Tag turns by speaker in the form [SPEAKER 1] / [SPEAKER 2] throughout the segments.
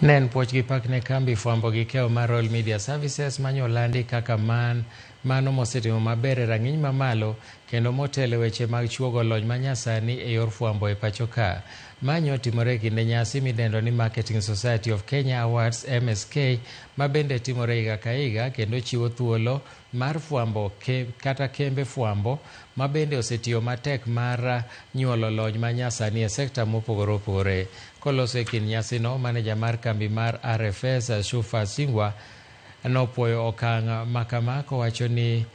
[SPEAKER 1] Ne en puoch gi pak ne kambi fwambo gi keyo mar Royal Media Services manyolandi kaka man mano mosetimo maber e rang'iny mamalo kendo motelo e weche mag chuogo lony manyasani e yor fwambo e pacho ka. Ma nyotimore e kinde nyasi midendo ni Marketing Society of Kenya Awards MSK ma bende timore higa ka higa kendo chiwo thuolo mar fwambo kata kembe fwambo ma bende osetiyo matek mar nyuolo lony manyasani e sekta mopogore opogore. Koloso e kind nyasino, maneja mar kambi mar RFS Shufa Singwa nopuoyo okang' makama kowacho ni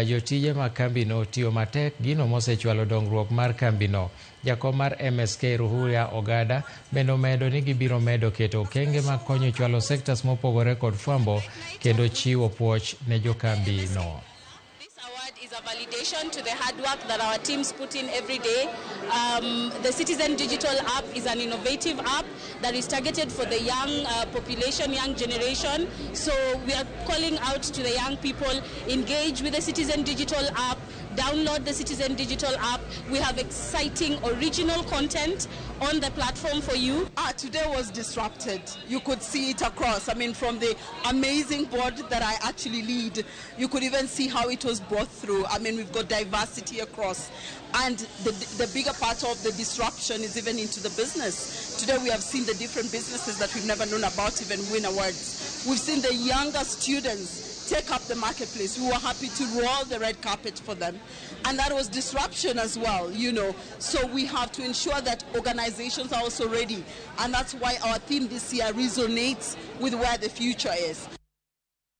[SPEAKER 1] jotije mag kambino tiyo matek gino mosechwalo dongruok mar kambino. Jakom mar MSK Ruhuya Ogada bende omedo ni gibiro medo keto okenge mag konyo chwalo sectors mopogore kod fwambo kendo chiwo puoch ne jokambino.
[SPEAKER 2] This award is a validation to the hard work that our teams put in every day. The Citizen Digital app is an innovative app that is targeted for the young population, young generation. So we are calling out to the young people, engage with the Citizen Digital app, download the Citizen Digital app. We have exciting original content on the platform for you.
[SPEAKER 3] Today was disrupted. You could see it across. I mean, from the amazing board that I actually lead, you could even see how it was brought through. I mean, we've got diversity across. And the bigger part of the disruption is even into the business. Today we have seen the different businesses that we've never known about even win awards. We've seen the younger students take up the marketplace. We were happy to roll the red carpet for them. And that was disruption as well, you know. So we have to ensure that organizations are also ready. And that's why our theme this year resonates with where the future is.